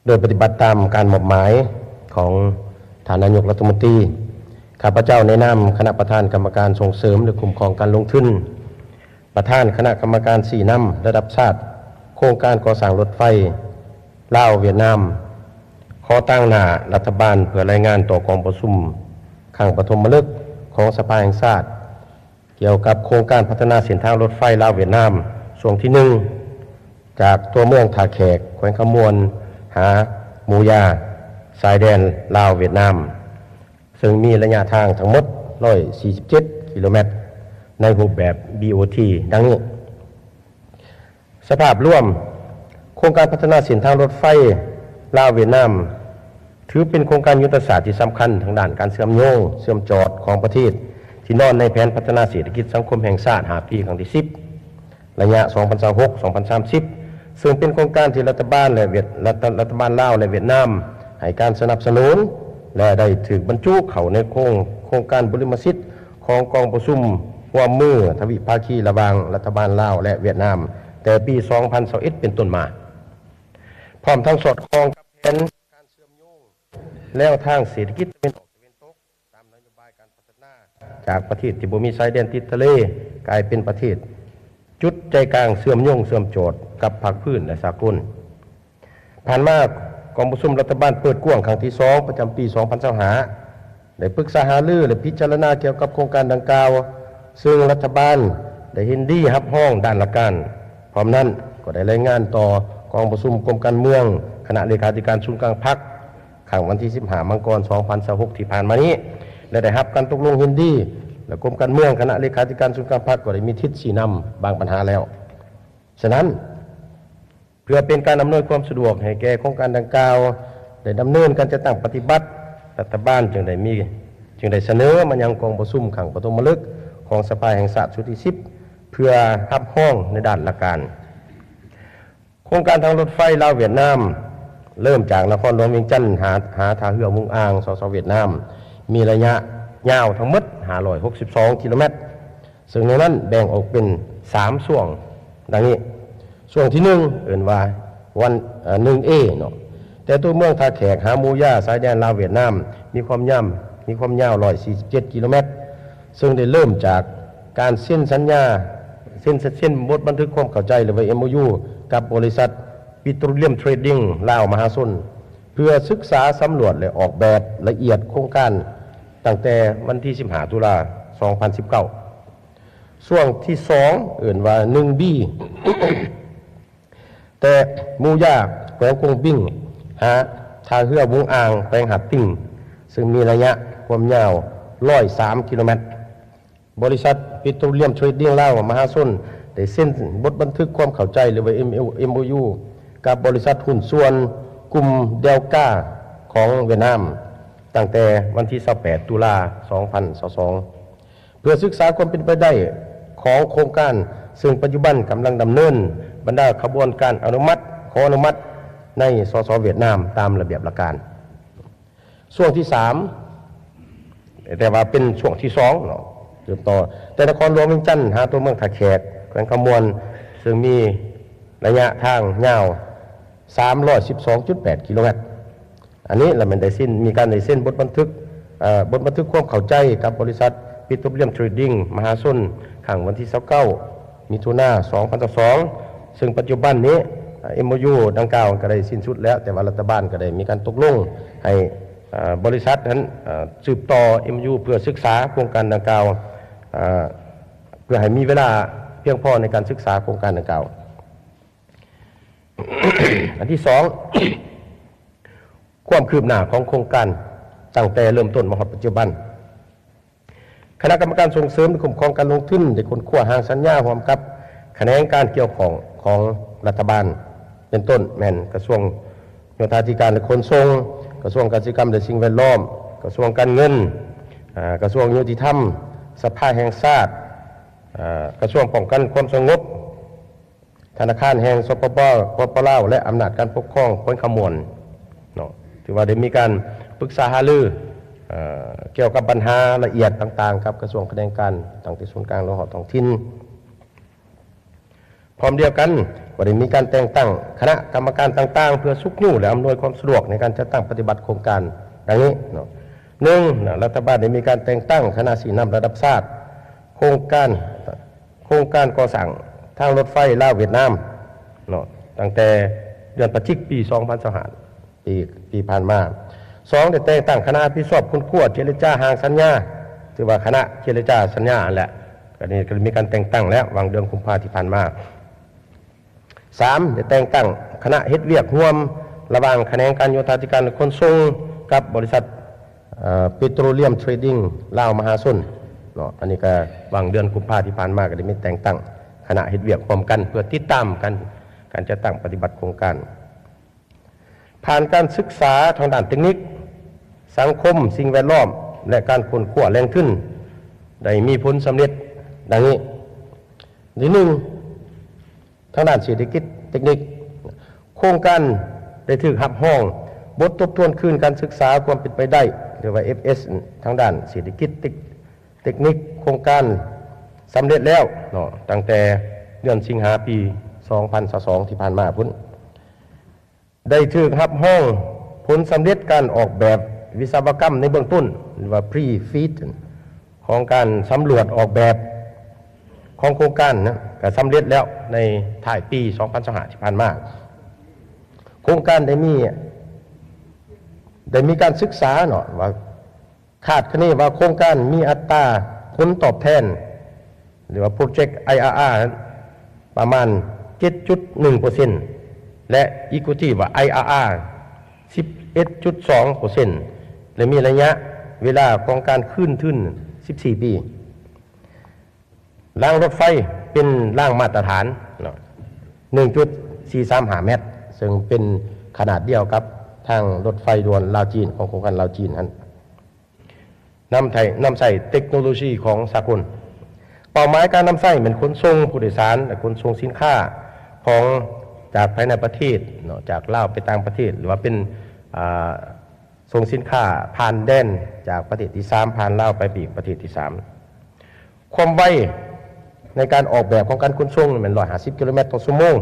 ໂດຍປະຕິບັດຕາມການມອບໝາຍຂອງທ່ານນາຍົກລັດຖະມົນຕີ, ຂ້າພະເຈົ້າໃນນາມຄະນະປະທານກຳມະການສົ່ງເສີມ ແລະ ຄຸ້ມຄອງການລົງທຶນ, ປະທານຄະນະກຳມະການຊີ້ນຳລະດັບຊາດໂຄງການກໍ່ສ້າງລົດໄຟລາວ-ຫວຽດນາມ ຂໍຕາງໜ້າລັດຖະບານເພື່ອລາຍງານຕໍ່ກອງປະຊຸມຄັ້ງປະຖົມມະລຶກຂອງສະພາແຫ່ງຊາດ ກ່ຽວກັບໂຄງການພັດທະນາເສັ້ນທາງລົດໄຟລາວ-ຫວຽດນາມ ຊ່ວງທີໜຶ່ງ ຈາກຕົວເມືອງທ່າແຂກ ແຂວງຄຳມ່ວນ ຫາໝູຢາ ຊາຍແດນລາວ-ຫວຽດນາມ ເຊິ່ງມີໄລຍະທາງທັງໝົດ ຮ້ອຍສີ່ສິບເຈັດ ກິໂລແມັດ ໃນຮູບແບບ ບີ ໂອ ທີ ດັ່ງນີ້. ສະພາບລວມ, ໂຄງການພັດທະນາເສັ້ນທາງລົດໄຟລາວ-ຫວຽດນາມ ຖືເປັນໂຄງການຍຸດທະສາດທີ່ສຳຄັນທາງດ້ານການເຊື່ອມໂຍງ, ເຊື່ອມຈອດຂອງປະເທດ ທີ່ນອນໃນແຜນພັດທະນາເສດຖະກິດສັງຄົມແຫ່ງຊາດຫ້າປີຄັ້ງທີສິບ ໄລຍະສອງພັນຊາວຫົກ ສອງພັນສາມສິບ ເຊິ່ງເປັນໂຄງການທີ່ລັດຖະບານ ແລະ ຫວຽດ ລັດ ລັດຖະບານລາວ ແລະ ຫວຽດນາມ ໃຫ້ການສະໜັບສະໜູນ ແລະ ໄດ້ຖືກບັນຈຸເຂົ້າໃນໂຄງ ໂຄງການບຸລິມະສິດ ຂອງກອງປະຊຸມຮ່ວມມືທະວິພາຄີລະຫວ່າງລັດຖະບານລາວ ແລະ ຫວຽດນາມ ແຕ່ປີສອງພັນຊາວເອັດເປັນຕົ້ນມາ, ພ້ອມທັງສອດຄ່ອງກັບແຜນການເຊື່ອມໂຍງແນວທາງເສດຖະກິດຕາເວັນອອກຕາເວັນຕົກ ຕາມນະໂຍບາຍການພັດທະນາ ຈາກປະເທດທີ່ບໍ່ມີຊາຍແດນຕິດທະເລ ກາຍເປັນປະເທດຈຸດໃຈກາງເຊື່ອມໂຍງເຊື່ອມຈອດກັບພາກພື້ນ ແລະ ສາກົນ. ຜ່ານມາ, ກອງປະຊຸມລັດຖະບານເປີດກວ້າງຄັ້ງທີສອງ ປະຈຳປີສອງພັນຊາວຫ້າ ໄດ້ປຶກສາຫາລື ແລະ ພິຈາລະນາກ່ຽວກັບໂຄງການດັ່ງກ່າວ, ເຊິ່ງລັດຖະບານໄດ້ເຫັນດີຮັບຮອງດ້ານຫຼັກການ. ພ້ອມນັ້ນ, ກໍໄດ້ລາຍງານຕໍ່ກອງປະຊຸມກົມການເມືອງ ຄະນະເລຂາທິການສູນກາງພັກ ຄັ້ງວັນທີສິບຫ້າ ມັງກອນ ສອງພັນຊາວຫົກ ທີ່ຜ່ານມານີ້ ແລະ ໄດ້ຮັບການຕົກລົງເຫັນດີ ແລະ ກົມການເມືອງ ຄະນະເລຂາທິການສູນກາງພັກ ກໍໄດ້ມີທິດຊີ້ນຳບາງບັນຫາແລ້ວ. ສະນັ້ນ, ເພື່ອເປັນການອຳນວຍຄວາມສະດວກໃຫ້ແກ່ໂຄງການດັ່ງກ່າວໄດ້ດຳເນີນການຈັດຕັ້ງປະຕິບັດ, ລັດຖະບານຈຶ່ງໄດ້ມີ ຈຶ່ງໄດ້ສະເໜີມາຍັງກອງປະຊຸມຄັ້ງປະຖົມມະລຶກຂອງສະພາແຫ່ງຊາດຊຸດທີສິບ ເພື່ອຮັບຮອງໃນດ້ານຫຼັກການ. ໂຄງການທາງລົດໄຟລາວ-ຫວຽດນາມ ເລີ່ມຈາກນະຄອນຫຼວງວຽງຈັນ ຫາ ຫາທ່າເຮືອຫວຸງອາງ ສສ ຫວຽດນາມ ມີໄລຍະຍາວທັງໝົດ ຫ້າຮ້ອຍຫົກສິບສອງ ກິໂລແມັດ ເຊິ່ງໃນນັ້ນແບ່ງອອກເປັນສາມຊ່ວງດັ່ງນີ້. ຊ່ວງທີໜຶ່ງ ເອີ້ນວ່າວັນ ເອີ ໜຶ່ງເອ ເນາະ ແຕ່ຕົວເມືອງທ່າແຂກຫາໝູຢາ ຊາຍແດນລາວ-ຫວຽດນາມ ມີຄວາມຍາວ ມີຄວາມຍາວ ຮ້ອຍສີ່ສິບເຈັດ ກິໂລແມັດ ເຊິ່ງໄດ້ເລີ່ມຈາກການເຊັນສັນຍາ ເຊັນ ເຊັນບົດບັນທຶກຄວາມເຂົ້າໃຈ ຫຼືວ່າ ເອັມໂອຢູ ກັບບໍລິສັດ ປິໂຕຣລຽມເທຣດດິງ ລາວມະຫາຊົນ ເພື່ອສຶກສາສຳຫຼວດ ແລະ ອອກແບບລະອຽດໂຄງການ ຕັ້ງແຕ່ວັນທີສິບຫ້າ ຕຸລາ ສອງພັນສິບເກົ້າ. ຊ່ວງທີສອງ ເອີ້ນວ່າ ໜຶ່ງບີ ແຕ່ໝູຢາ ແຂວງກົງບິງ ຫາທ່າເຮືອຫວຸງອາງ ແຂວງຫາດຕິ່ງ ເຊິ່ງມີໄລຍະຄວາມຍາວ ຮ້ອຍສາມ ກິໂລແມັດ. ບໍລິສັດ ປິໂຕຣລຽມເທຣດດິງ ລາວມະຫາຊົນ ໄດ້ເຊັນບົດບັນທຶກຄວາມເຂົ້າໃຈ ຫຼືວ່າ ເອັມໂອຢູ ກັບບໍລິສັດຫຸ້ນສ່ວນກຸ່ມເດວກາ ຂອງຫວຽດນາມ ຕັ້ງແຕ່ວັນທີຊາວແປດ ຕຸລາ ສອງພັນຊາວສອງ ເພື່ອສຶກສາຄວາມເປັນໄປໄດ້ຂອງໂຄງການ ເຊິ່ງປັດຈຸບັນກຳລັງດຳເນີນບັນດາຂະບວນການອະນຸມັດ ຂໍອະນຸມັດໃນ ສສ ຫວຽດນາມ ຕາມລະບຽບຫຼັກການ. ຊ່ວງທີສາມ ແຕ່ວ່າເປັນຊ່ວງທີສອງເນາະ ສືບຕໍ່ແຕ່ນະຄອນຫຼວງວຽງຈັນຫາຕົວເມືອງທ່າແຂກ ແຂວງຄຳມ່ວນ ເຊິ່ງມີໄລຍະທາງຍາວ ສາມຮ້ອຍສິບສອງຈຸດແປດ ກິໂລແມັດ. ອັນນີ້ລະແມ່ນໄດ້ເຊັນ ມີການໄດ້ເຊັນບົດບັນທຶກ ເອີ ບົດບັນທຶກຄວາມເຂົ້າໃຈກັບບໍລິສັດ ປິໂຕຣລຽມເທຣດດິງ ມະຫາຊົນ ຄັ້ງວັນທີຊາວເກົ້າ ມິຖຸນາ ສອງພັນຊາວສອງ ເຊິ່ງປັດຈຸບັນນີ້ ເອັມໂອຢູ ດັ່ງກ່າວກໍໄດ້ສິ້ນສຸດແລ້ວ ແຕ່ວ່າລັດຖະບານກໍໄດ້ມີການຕົກລົງໃຫ້ ເອີ ບໍລິສັດນັ້ນ ເອີ ສືບຕໍ່ ເອັມໂອຢູ ເພື່ອສຶກສາໂຄງການດັ່ງກ່າວ ເອີ ເພື່ອໃຫ້ມີເວລາພຽງພໍໃນການສຶກສາໂຄງການດັ່ງກ່າວ. ອັນທີສອງ ຄວາມຄືບໜ້າຂອງໂຄງການຕັ້ງແຕ່ເລີ່ມຕົ້ນມາຮອດປັດຈຸບັນ. ຄະນະກຳມະການສົ່ງເສີມ ແລະ ຄຸ້ມຄອງການລົງທຶນ ໄດ້ຄົ້ນຄວ້າຮ່າງສັນຍາຮ່ວມກັບຂະແໜງການກ່ຽວຂ້ອງຂອງລັດຖະບານ ເປັນຕົ້ນແມ່ນກະຊວງໂຍທາທິການ ແລະ ຂົນສົ່ງ, ກະຊວງກະສິກຳ ແລະ ສິ່ງແວດລ້ອມ, ກະຊວງການເງິນ, ອາ, ກະຊວງຍຸຕິທຳ, ສະພາແຫ່ງຊາດ, ອາ, ກະຊວງປ້ອງກັນຄວາມສະຫງົບ, ທະນາຄານແຫ່ງ ສປປ ປປ ລາວ ແລະ ອຳນາດການປົກຄອງແຂວງຄຳມ່ວນເນາະ ຖືວ່າໄດ້ມີການປຶກສາຫາລື ເອີ ກ່ຽວກັບບັນຫາລະອຽດຕ່າງໆ ກັບກະຊວງຂະແໜງການ ຕັ້ງແຕ່ສູນກາງ ລະຫອດທ້ອງຖິ່ນ. ພ້ ພ້ອມດຽວກັນ ກໍໄດ້ມີການແຕ່ງຕັ້ງຄະນະກຳມະການຕ່າງໆ ເພື່ອຊຸກຍູ້ ແລະ ອຳນວຍຄວາມສະດວກໃນການຈັດຕັ້ງປະຕິບັດໂຄງການ ດັ່ງນີ້ເນາະ. ໜຶ່ງ ນະ ລັດຖະບານໄດ້ມີການແຕ່ງຕັ້ງຄະນະຊີ້ນຳລະດັບຊາດ ໂຄງການ ໂຄງການກໍ່ສ້າງທາງລົດໄຟລາວຫວຽດນາມເນາະ ຕັ້ງແຕ່ເດືອນພະຈິກ ປີສອງພັນຊາວຫ້າ ປີ ປີຜ່ານມາ. ສອງ ໄດ້ແຕ່ງຕັ້ງຄະນະຮັບຜິດຊອບຄົ້ນຄວ້າເຈລະຈາຮ່າງສັນຍາ ຖືວ່າຄະນະເຈລະຈາສັນຍາຫັ້ນແຫຼະ ກໍໄດ້ ກໍໄດ້ມີການແຕ່ງຕັ້ງແລ້ວ ຫວ່າງເດືອນກຸມພາທີ່ຜ່ານມາ. ສາມ ໄດ້ແຕ່ງຕັ້ງຄະນະເຮັດວຽກຮ່ວມລະຫວ່າງຂະແໜງການໂຍທາທິການ ແລະ ຂົນສົ່ງ ກັບບໍລິສັດ ເອີ Petroleum Trading ລາວມະຫາຊົນເນາະ. ອັນນີ້ກໍຫວ່າງເດືອນກຸມພາທີ່ຜ່ານມາ ກໍໄດ້ມີແຕ່ງຕັ້ງຄະນະເຮັດວຽກຮ່ວມກັນ ເພື່ອຕິດຕາມການ ການຈັດຕັ້ງປະຕິບັດໂຄງການ. ຜ່ານການສຶກສາທາງດ້ານເຕັກນິກ, ສັງຄົມ, ສິ່ງແວດລ້ອມ ແລະ ການຄົ້ນຄວ້າແຫຼ່ງທຶນ ໄດ້ມີຜົນສຳເລັດດັ່ງນີ້. ທີໜຶ່ງ, ທາງດ້ານເສດຖະກິດເຕັກນິກ, ໂຄງການໄດ້ຖືກຮັບຮອງບົດທົບທວນຄືນການສຶກສາຄວາມເປັນໄປໄດ້ ຫຼືວ່າ ເອັຟເອສ ທາງດ້ານເສດຖະກິດເຕັກ ເຕັກນິກໂຄງການສຳເລັດແລ້ວເນາະ ຕັ້ງແຕ່ເດືອນສິງຫາ ປີສອງພັນຊາວສອງ ທີ່ຜ່ານມາພຸ້ນ. ໄດ້ຖືກຮັບຮອງຜົນສຳເລັດການອອກແບບວິສະວະກຳໃນເບື້ອງຕົ້ນ ຫຼືວ່າ Pre-FEED ຂອງການສຳຫຼວດອອກແບບຂອງໂຄງການນະ ກໍສຳເລັດແລ້ວໃນທ້າຍປີສອງພັນຊາວຫ້າ ທີ່ຜ່ານມາ. ໂຄງການໄດ້ມີ ໄດ້ມີການສຶກສາເນາະ ວ່າ ຄາດຄະເນວ່າໂຄງການມີອັດຕາຜົນຕອບແທນ ຫຼືວ່າ Project ໄອອາອາ ປະມານ ເຈັດຈຸດໜຶ່ງເປີເຊັນ ແລະ Equity ວ່າ ໄອອາອາ ສິບເອັດຈຸດສອງເປີເຊັນ ແລະ ມີໄລຍະເວລາຂອງການຄືນທຶນ ສິບສີ່ປີ. ລາງລົດໄຟເປັນລາງມາດຕະຖານເນາະ ໜຶ່ງຈຸດສີ່ສາມຫ້າແມັດ ເຊິ່ງເປັນຂະໜາດດຽວກັບທາງລົດໄຟດ່ວນລາວຈີນ ຂອງໂຄງການລາວຈີນຫັ້ນ ນຳໃຊ້ ນຳໃຊ້ເຕັກໂນໂລຊີຂອງສາກົນ. ເປົ້າໝາຍການນຳໃຊ້ແມ່ນຂົນສົ່ງຜູ້ໂດຍສານ ແລະ ຂົນສົ່ງສິນຄ້າຂອງ ຈາກພາຍໃນປະເທດເນາະ ຈາກລາວໄປຕ່າງປະເທດ ຫຼືວ່າເປັນ ອ່າ ສົ່ງສິນຄ້າຜ່ານແດນຈາກປະເທດທີສາມ ຜ່ານລາວໄປອີກປະເທດທີສາມ. ຄວາມໄວໃນການອອກແບບຂອງການຂົນສົ່ງແມ່ນ ຮ້ອຍຫ້າສິບກິໂລແມັດຕໍ່ຊົ່ວໂມງ.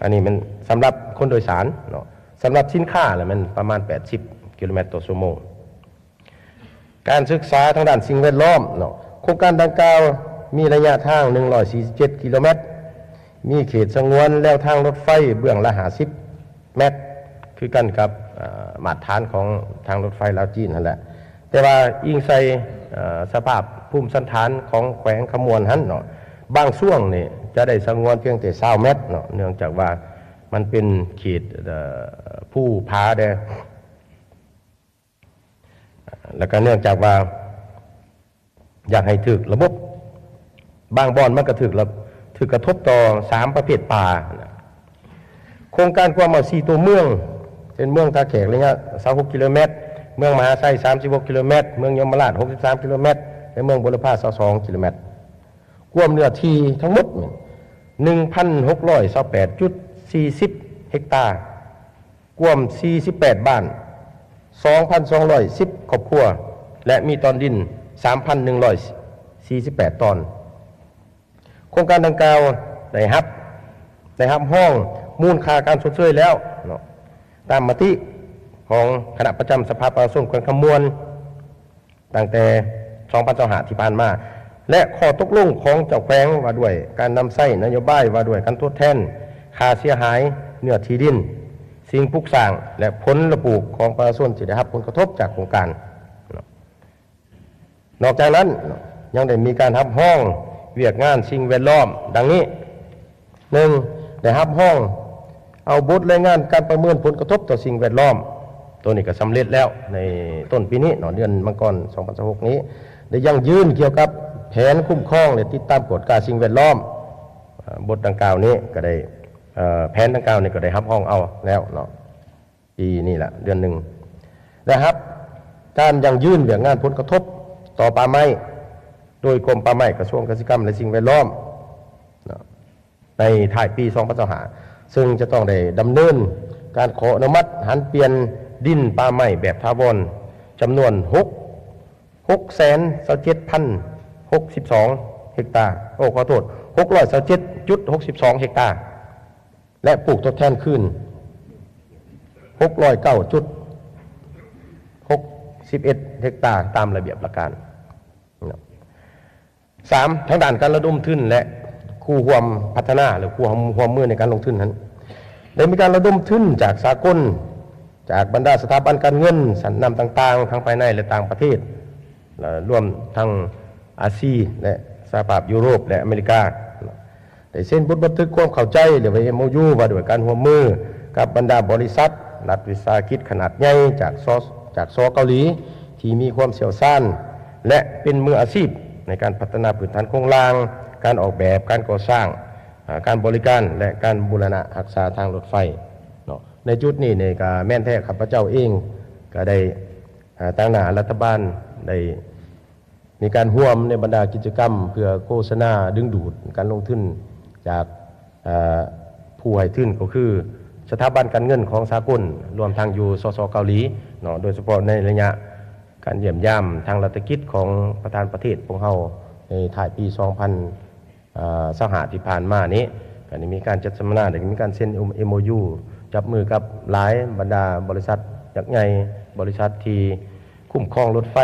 ອັນນີ້ແມ່ນສຳລັບຄົນໂດຍສານເນາະ. ສຳລັບສິນຄ້າລະແມ່ນປະມານ ແປດສິບກິໂລແມັດຕໍ່ຊົ່ວໂມງ. ການສຶກສາທາງດ້ານສິ່ງແວດລ້ອມເນາະ. ໂຄງການດັ່ງກ່າວມີໄລຍະທາງ ໜຶ່ງຮ້ອຍສີ່ສິບເຈັດກິໂລແມັດ, ມີເຂດສະຫງວນແລວທາງລົດໄຟເບື້ອງລະ ຫ້າສິບ ແມັດ ຄືກັນກັບ ເອີ ມາດຕະຖານຂອງທາງລົດໄຟລາວຈີນຫັ້ນແຫຼະ. ແຕ່ວ່າອີງໃສ່ ເອີ ສະພາບພູມສັນຖານຂອງແຂວງຄຳມ່ວນຫັ້ນເນາະ, ບາງຊ່ວງນີ້ຈະໄດ້ສະຫງວນພຽງແຕ່ ຊາວແມັດເນາະ, ເນື່ອງຈາກວ່າມັນເປັນເຂດ ເອີ ພູຜາແດ່. ແລ້ວກໍເນື່ອງຈາກວ່າຢາກໃຫ້ຖືກລະບົບ, ບາງບ່ອນມັນກໍຖືກລະ ຖືກກະທົບຕໍ່ສາມປະເພດປ່າ. ໂຄງການກວມເອົາສີ່ຕົວເມືອງ ເຊັ່ນ ເມືອງທ່າແຂກ ໄລຍະຊາວຫົກກິໂລແມັດ, ເມືອງມະຫາໄຊ ສາມສິບຫົກກິໂລແມັດ, ເມືອງຍົມມະລາດ ຫົກສິບສາມກິໂລແມັດ ແລະ ເມືອງບຸລະພາ ຊາວສອງກິໂລແມັດ. ກວມເນື້ອທີ່ທັງໝົດ ໜຶ່ງພັນຫົກຮ້ອຍຊາວແປດຈຸດສີ່ສິບເຮັກຕາ. ກວມສີ່ສິບແປດບ້ານ, ສອງພັນສອງຮ້ອຍສິບຄອບຄົວ ແລະ ມີຕອນດິນສາມພັນໜຶ່ງຮ້ອຍສີ່ສິບແປດຕອນ. ໂຄງການດັ່ງກ່າວໄດ້ຮັບ ໄດ້ຮັບຮອງມູນຄ່າການຊົດເຊີຍແລ້ວເນາະ ຕາມມະຕິຂອງຄະນະປະຈຳສະພາປະຊາຊົນແຂວງຄຳມ່ວນ ຕັ້ງແຕ່ສອງພັນຊາວຫ້າທີ່ຜ່ານມາ ແລະ ຂໍ້ຕົກລົງຂອງເຈົ້າແຂວງວ່າດ້ວຍການນຳໃຊ້ນະໂຍບາຍວ່າດ້ວຍການທົດແທນຄ່າເສຍຫາຍເນື້ອທີ່ດິນ, ສິ່ງປຸກສ້າງ ແລະ ຜົນລະປູກຂອງປະຊາຊົນທີ່ໄດ້ຮັບຜົນກະທົບຈາກໂຄງການ. ນອກຈາກນັ້ນ ຍັງໄດ້ມີການຮັບຮອງວຽກງານສິ່ງແວດລ້ອມ ດັ່ງນີ້. ໜຶ່ງ ໄດ້ຮັບຮອງເອົາບົດລາຍງານການປະເມີນຜົນກະທົບຕໍ່ສິ່ງແວດລ້ອມ, ໂຕນີ້ກໍສຳເລັດແລ້ວໃນຕົ້ນປີນີ້ເນາະ, ເດືອນມັງກອນ ສອງພັນຊາວຫົກນີ້ ໄດ້ຢັ້ງຢືນກ່ຽວກັບແຜນຄຸ້ມຄອງ ແລະ ຕິດຕາມກວດກາສິ່ງແວດລ້ອມ. ເອີ ບົດດັ່ງກ່າວນີ້ກໍໄດ້ ເອີ ແຜນດັ່ງກ່າວນີ້ກໍໄດ້ຮັບຮອງເອົາແລ້ວເນາະ. ປີນີ້ລະ ເດືອນໜຶ່ງ ໄດ້ຮັບການຢັ້ງຢືນວຽກງານຜົນກະທົບຕໍ່ປ່າໄມ້ ໂດຍກົມປ່າໄມ້ ກະຊວງກະສິກຳ ແລະ ສິ່ງແວດລ້ອມເນາະ ໃນທ້າຍປີສອງພັນຊາວຫ້າ ເຊິ່ງຈະຕ້ອງໄດ້ດຳເນີນການຂໍອະນຸມັດຫັນປ່ຽນດິນປ່າໄມ້ແບບຖາວອນ ຈຳນວນ ຫົກ ຫົກແສນຊາວເຈັດພັນຫົກສິບສອງເຮັກຕາ, ໂອ້ ຂໍໂທດ, ຫົກຮ້ອຍຊາວເຈັດຈຸດຫົກສິບສອງເຮັກຕາ ແລະ ປູກທົດແທນຄືນ ຫົກຮ້ອຍເກົ້າຈຸດຫົກສິບເອັດເຮັກຕາ ຕາມລະບຽບຫຼັກການ. ສາມ ທາງດ້ານການລະດົມທຶນ ແລະ ຄູ່ຮ່ວມພັດທະນາ ຫຼື ຄູ່ຮ່ວມ ຮ່ວມມືໃນການລົງທຶນນັ້ນ ໄດ້ມີການລະດົມທຶນຈາກສາກົນ, ຈາກບັນດາສະຖາບັນການເງິນຊັ້ນນຳຕ່າງໆ ທັງພາຍໃນ ແລະ ຕ່າງປະເທດ, ລວມທັງອາຊີ ແລະ ສະຫະພາບຢູໂຣບ ແລະ ອາເມລິກາ. ໄດ້ເຊັນບົດບັນທຶກຄວາມເຂົ້າໃຈ ຫຼືວ່າ ເອັມໂອຢູ ວ່າດ້ວຍການຮ່ວມມືກັບບັນດາບໍລິສັດລັດວິສາຫະກິດຂະໜາດໃຫຍ່ຈາກ ສ ຈາກ ສ ເກົາຫຼີ ທີ່ມີຄວາມຊ່ຽວຊານ ແລະ ເປັນມືອາຊີບໃນການພັດທະນາພື້ນຖານໂຄງລ່າງ, ການອອກແບບ, ການກໍ່ສ້າງ, ອາ, ການບໍລິການ ແລະ ການບູລະນະຮັກສາທາງລົດໄຟເນາະ. ໃນຈຸດນີ້ນີ້ກໍແມ່ນແທ້ ຂ້າພະເຈົ້າເອງກໍໄດ້, ອາ, ຕາງໜ້າລັດຖະບານໄດ້ ມີການຮ່ວມໃນບັນດາກິດຈະກຳເພື່ອໂຄສະນາດຶງດູດການລົງທຶນຈາກ, ເອີ, ຜູ້ໃຫ້ທຶນກໍຄືສະຖາບັນການເງິນຂອງສາກົນ, ລວມທັງຢູ່ ສສ ເກົາຫຼີເນາະ, ໂດຍສະເພາະໃນໄລຍະການຢ້ຽມຢາມທາງລັດຖະກິດຂອງປະທານປະເທດພວກເຮົາໃນທ້າຍປີສອງພັນ ເອີ ຊາວຫ້າທີ່ຜ່ານມານີ້ ກໍໄດ້ມີການຈັດສຳມະນາ ແລະ ມີການເຊັນ ເອັມໂອຢູ ຈັບມືກັບຫຼາຍບັນດາບໍລິສັດຍັກໃຫຍ່, ບໍລິສັດທີ່ຄຸ້ມຄອງລົດໄຟ,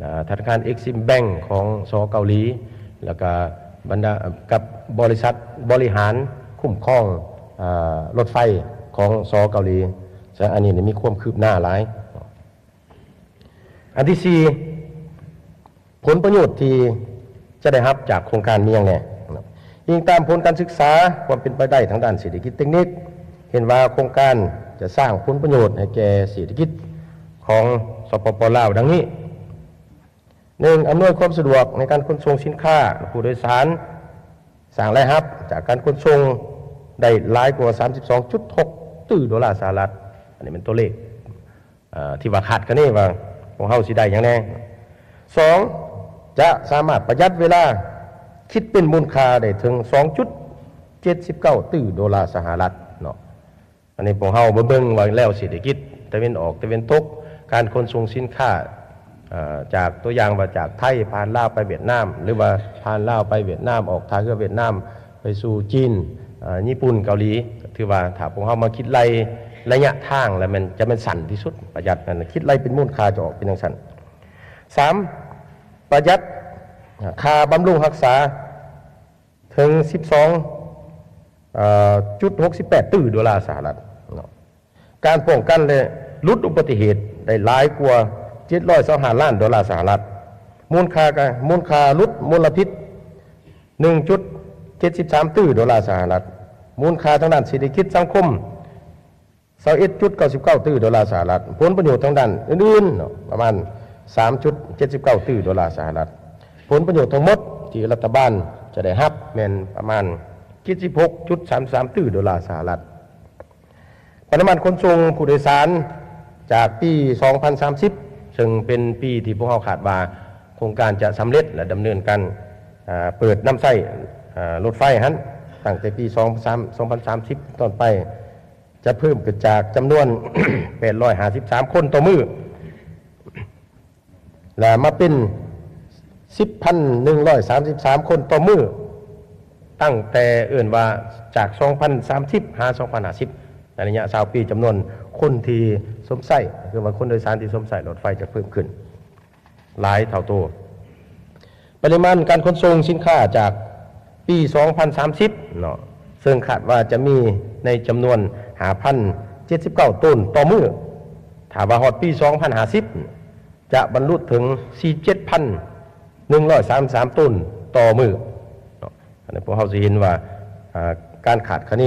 ອາ, ທະນາຄານ Exim Bank ຂອງ ສ ເກົາຫຼີ ແລ້ວກະບັນດາ ກັບບໍລິສັດບໍລິຫານຄຸ້ມຄອງ, ອາ, ລົດໄຟຂອງ ສ ເກົາຫຼີ. ສະນັ້ນ ອັນນີ້ນີ້ມີຄວາມຄືບໜ້າຫຼາຍ. ອັນທີສີ່ ຜົນປະໂຫຍດທີ່ຈະໄດ້ຮັບຈາກໂຄງການມີຫຍັງແດ່? ອີງຕາມຜົນການສຶກສາຄວາມເປັນໄປໄດ້ທາງດ້ານເສດຖະກິດເຕັກນິກ, ເຫັນວ່າໂຄງການຈະສ້າງຜົນປະໂຫຍດໃຫ້ແກ່ເສດຖະກິດຂອງ ສປປ ລາວ ດັ່ງນີ້. ໜຶ່ງ ອຳນວຍຄວາມສະດວກໃນການຂົນສົ່ງສິນຄ້າ ແລະ ຜູ້ໂດຍສານ, ສ້າງລາຍຮັບຈາກການຂົນສົ່ງໄດ້ຫຼາຍກວ່າສາມສິບສອງຈຸດຫົກຕື້ໂດລາສະຫະລັດ. ອັນນີ້ແມ່ນຕົວເລກ ເອີ ທີ່ວ່າຄາດຄະເນວ່າພວກເຮົາຊິໄດ້ຫຍັງແດ່. ສອງ ຈະສາມາດປະຢັດເວລາ, ຄິດເປັນມູນຄ່າໄດ້ເຖິງສອງຈຸດເຈັດສິບເກົ້າຕື້ໂດລາສະຫະລັດເນາະ. ອັນນີ້ພວກເຮົາມາເບິ່ງວ່າແນວເສດຖະກິດຕາເວັນອອກຕາເວັນຕົກ, ການຂົນສົ່ງສິນຄ້າ, ເອີ ຈາກຕົວຢ່າງວ່າຈາກໄທຜ່ານລາວໄປຫວຽດນາມ ຫຼືວ່າຜ່ານລາວໄປຫວຽດນາມ, ອອກທ່າເຮືອຫວຽດນາມ ໄປສູ່ຈີນ, ເອີ ຍີ່ປຸ່ນ, ເກົາຫຼີ, ຖືວ່າຖ້າພວກເຮົາມາຄິດໄລ່ໄລຍະທາງແລ້ວແມ່ນ ຈະແມ່ນສັ້ນທີ່ສຸດ, ປະຢັດນັ້ນ, ຄິດໄລ່ເປັນມູນຄ່າຈະອອກເປັນຈັ່ງຊັ້ນ. ສາມ ປະຢັດຄ່າບຳລຸງຮັກສາເຖິງສິບສອງຈຸດຫົກສິບແປດຕື້ໂດລາສະຫະລັດເນາະ. ການປ້ອງກັນ ແລະ ຫຼຸດອຸບັດຕິເຫດໄດ້ຫຼາຍກວ່າເຈັດຮ້ອຍຊາວຫ້າລ້ານໂດລາສະຫະລັດ, ມູນຄ່າກະ ມູນຄ່າຫຼຸດມົນລະພິດໜຶ່ງຈຸດເຈັດສິບສາມຕື້ໂດລາສະຫະລັດ, ມູນຄ່າທາງດ້ານເສດຖະກິດສັງຄົມຊາວເອັດຈຸດເກົ້າສິບເກົ້າຕື້ໂດລາສະຫະລັດ, ຜົນປະໂຫຍດທາງດ້ານອື່ນໆເນາະ ປະມານສາມຈຸດເຈັດສິບເກົ້າຕື້ໂດລາສະຫະລັດ, ຜົນປະໂຫຍດທັງໝົດທີ່ລັດຖະບານຈະໄດ້ຮັບແມ່ນປະມານເຈັດສິບຫົກຈຸດສາມສາມຕື້ໂດລາສະຫະລັດ. ປະລິມານຂົນສົ່ງຜູ້ໂດຍສານຈາກປີສອງພັນສາມສິບ ເຊິ່ງເປັນປີທີ່ພວກເຮົາຄາດວ່າໂຄງການຈະສຳເລັດ ແລະ ດຳເນີນການ, ເອີ, ເປີດນຳໃຊ້, ເອີ, ລົດໄຟຫັ້ນ ຕັ້ງແຕ່ປີສອງພັນສາມ ສອງພັນສາມສິບເປັນຕົ້ນໄປ ຈະເພີ່ມຂຶ້ນຈາກຈຳນວນແປດຮ້ອຍຫ້າສິບສາມຄົນຕໍ່ມື້ ແລະ ມາເປັນສິບພັນໜຶ່ງຮ້ອຍສາມສິບສາມຄົນຕໍ່ມື້ ຕັ້ງແຕ່ເອີ້ນວ່າຈາກສອງພັນສາມສິບຫາສອງພັນຫ້າສິບ ໃນໄລຍະຊາວປີ ຈຳນວນຄົນທີ່ຊົມໃຊ້ ຄືວ່າຄົນໂດຍສານທີ່ຊົມໃຊ້ລົດໄຟຈະເພີ່ມຂຶ້ນຫຼາຍເທົ່າໂຕ. ປະລິມານການຂົນສົ່ງສິນຄ້າຈາກປີສອງພັນສາມສິບເນາະ ເຊິ່ງຄາດວ່າຈະມີໃນຈຳນວນຫ້າພັນເຈັດສິບເກົ້າໂຕນຕໍ່ມື້, ຖ້າວ່າຮອດປີສອງພັນຫ້າສິບ ຈະບັນລຸເຖິງສີ່ເຈັດພັນໜຶ່ງຮ້ອຍສາມສິບສາມໂຕນຕໍ່ມື້ເນາະ. ອັນນີ້ພວກເຮົາຊິເຫັນວ່າ, ອາ, ການຄາດຄະເນ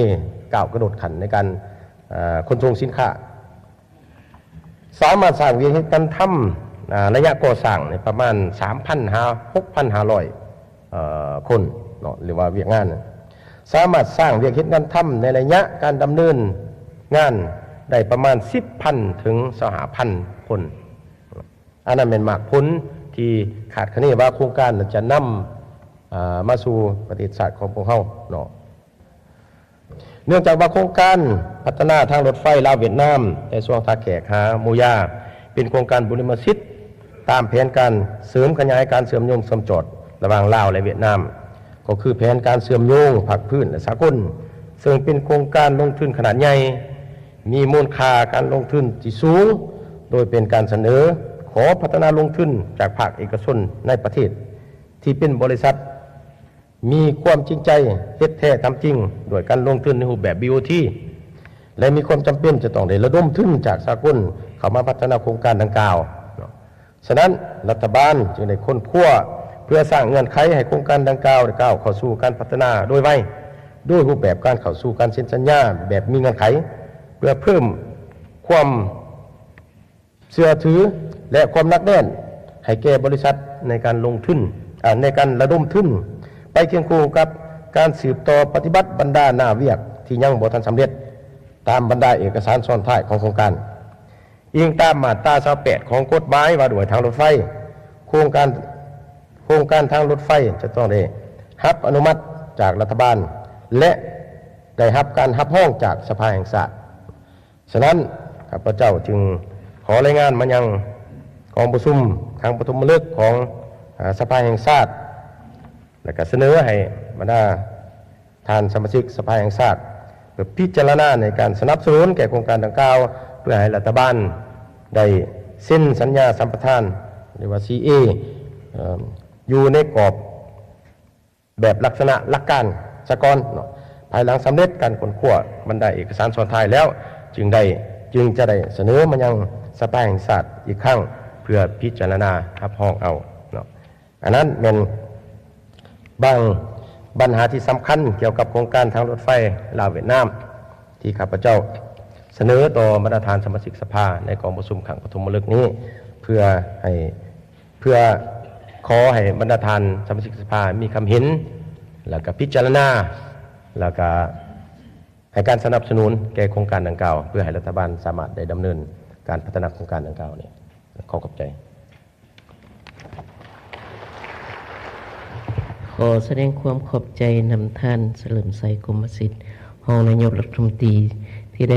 ກ້າວກະໂດດຂັ້ນໃນການ, ອາ, ຂົນສົ່ງສິນຄ້າ. ສາມາດສ້າງວຽກເຮັດງານທຳ, ອາ, ໄລຍະກໍ່ສ້າງນີ້ປະມານສາມພັນຫາຫົກພັນຫ້າຮ້ອຍ, ເອີ, ຄົນເນາະ ຫຼືວ່າວຽກງານ. ສາມາດສ້າງວຽກເຮັດງານທຳໃນໄລຍະການດຳເນີນງານໄດ້ປະມານສິບພັນເຖິງຊາວຫ້າພັນຄົນ. ອັນນັ້ນແມ່ນໝາກຜົນທີ່ຄາດຄະເນວ່າໂຄງການຈະນຳ, ອາ, ມາສູ່ປະເທດຊາດຂອງພວກເຮົາເນາະ. ເນື່ອງຈາກວ່າໂຄງການພັດທະນາທາງລົດໄຟລາວ-ຫວຽດນາມ ໃນຊ່ວງທ່າແຂກຫາໂມຢາ ເປັນໂຄງການບຸລິມະສິດຕາມແຜນການເສີມຂະຫຍາຍການເຊື່ອມໂຍງເຊື່ອມຈອດລະຫວ່າງລາວ ແລະ ຫວຽດນາມ, ກໍຄືແຜນການເຊື່ອມໂຍງພາກພື້ນ ແລະ ສາກົນ, ເຊິ່ງເປັນໂຄງການລົງທຶນຂະໜາດໃຫຍ່, ມີມູນຄ່າການລົງທຶນທີ່ສູງ, ໂດຍເປັນການສະເໜີຂໍພັດທະນາລົງທຶນຈາກພາກເອກະຊົນໃນປະເທດ ທີ່ເປັນບໍລິສັດ ມີຄວາມຈິງໃຈເຮັດແທ້ທຳຈິງ ດ້ວຍການລົງທຶນໃນຮູບແບບ ບີໂອທີ ແລະ ມີຄວາມຈຳເປັນຈະຕ້ອງໄດ້ລະດົມທຶນຈາກສາກົນເຂົ້າມາພັດທະນາໂຄງການດັ່ງກ່າວ. ສະນັ້ນ, ລັດຖະບານຈຶ່ງໄດ້ຄົ້ນຄວ້າເພື່ອສ້າງເງື່ອນໄຂໃຫ້ໂຄງການດັ່ງກ່າວໄດ້ກ້າວເຂົ້າສູ່ການພັດທະນາໂດຍໄວ, ໂດຍຮູບແບບການເຂົ້າສູ່ການເຊັນສັນຍາແບບມີເງື່ອນໄຂ, ເພື່ອເພີ່ມຄວາມ ເຊື່ອຖື ແລະ ຄວາມໜັກແໜ້ນໃຫ້ແກ່ບໍລິສັດໃນການລົງທຶນ, ເອີ ໃນການລະດົມທຶນ, ໄປຄຽງຄູ່ກັບການສືບຕໍ່ປະຕິບັດບັນດາໜ້າວຽກທີ່ຍັງບໍ່ທັນສຳເລັດ ຕາມບັນດາເອກະສານຊ້ອນທ້າຍຂອງໂຄງການ. ອີງຕາມມາດຕາຊາວແປດຂອງກົດໝາຍວ່າດ້ວຍທາງລົດໄຟ, ໂຄງການ, ໂຄງການທາງລົດໄຟຈະຕ້ອງໄດ້ຮັບອະນຸມັດຈາກລັດຖະບານ ແລະ ໄດ້ຮັບການຮັບຮອງຈາກສະພາແຫ່ງຊາດ. ສະນັ້ນ, ຂ້າພະເຈົ້າຈຶ່ງຂໍລາຍງານມາຍັງກອງປະຊຸມຄັ້ງປະຖົມມະລຶກຂອງ ອາ ສະພາແຫ່ງຊາດ ແລະ ກະສະເໜີໃຫ້ບັນດາທ່ານສະມາຊິກສະພາແຫ່ງຊາດ ເພື່ອພິຈາລະນາໃນການສະໜັບສະໜູນແກ່ໂຄງການດັ່ງກ່າວ ເພື່ອໃຫ້ລັດຖະບານໄດ້ເຊັນສັນຍາສຳປະທານ ຫຼືວ່າ ຊີເອ ເອີ ຢູ່ໃນກອບ ແບບລັກສະນະຫຼັກການສາກົນເນາະ. ພາຍຫຼັງສຳເລັດການຄົ້ນຄວ້າບັນດາເອກະສານຊ້ອນທ້າຍແລ້ວ ຈຶ່ງໄດ້, ຈຶ່ງຈະໄດ້ສະເໜີມາຍັງສະພາແຫ່ງຊາດອີກຄັ້ງ ເພື່ອພິຈາລະນາຮັບຮອງເອົາເນາະ. ອັນນັ້ນແມ່ນບາງບັນຫາທີ່ສຳຄັນກ່ຽວກັບໂຄງການທາງລົດໄຟລາວຫວຽດນາມ ທີ່ຂ້າພະເຈົ້າສະເໜີຕໍ່ບັນດາທ່ານສະມາຊິກສະພາໃນກອງປະຊຸມຄັ້ງປະຖົມມະລຶກນີ້ ເພື່ອໃຫ້ ເພື່ອຂໍໃຫ້ບັນດາທ່ານສະມາຊິກສະພາມີຄຳເຫັນ ແລ້ວກະພິຈາລະນາ ແລ້ວກະໃຫ້ການສະໜັບສະໜູນແກ່ໂຄງການດັ່ງກ່າວ ເພື່ອໃຫ້ລັດຖະບານສາມາດໄດ້ດຳເນີນການພັດທະນາໂຄງການດັ່ງກ່າວນີ້. ຂໍຂອບໃຈ. ຂໍສະແດງຄວາມຂອບໃຈນຳທ່ານ ສະເຫຼີມໄຊ ກົມມະສິດ ຮອງນາຍົກລັດຖະມົນຕີ